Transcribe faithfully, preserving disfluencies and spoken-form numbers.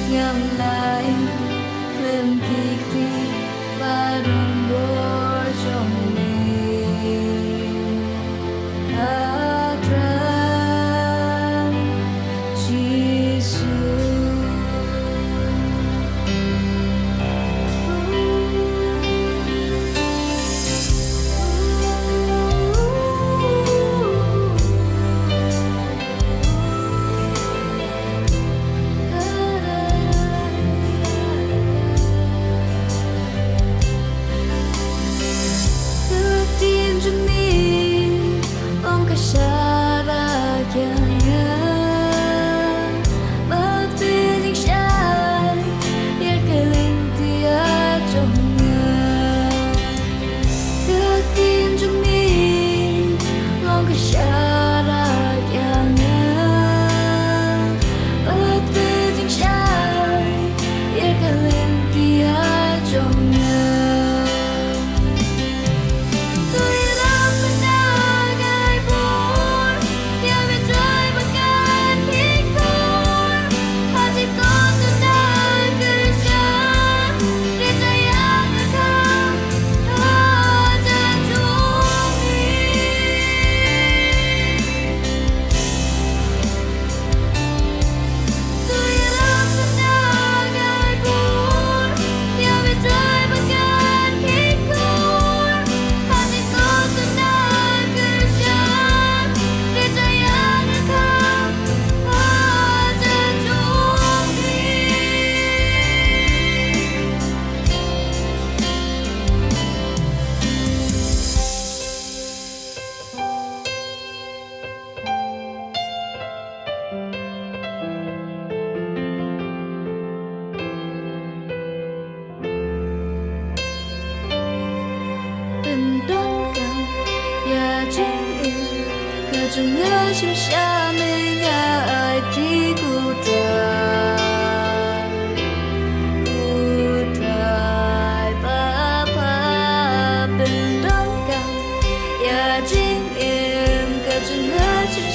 Ngiam lai khlem ki kti ba don bor jong me. A Trai Jisu. Ka ktien jong me long ka sharak ïa nga, bad ka jingshai ïa ka lynti jong nga. Ka ktien jong me long ka sharak ïa nga, bad ka jingshai ïa ka lynti jong nga. To ïarap ban ai bor ïa me, Trai, ba kan kheiñ khor. Ha jingkot to dei kyrshan, ri trai ïa nga kham ha jan jong me. Pyndonkam ïa jingim ka jong nga, shim sha me nga aiti, ko Trai. Ko Trai Baba, pyndonkam ïa jingim ka jong nga, shim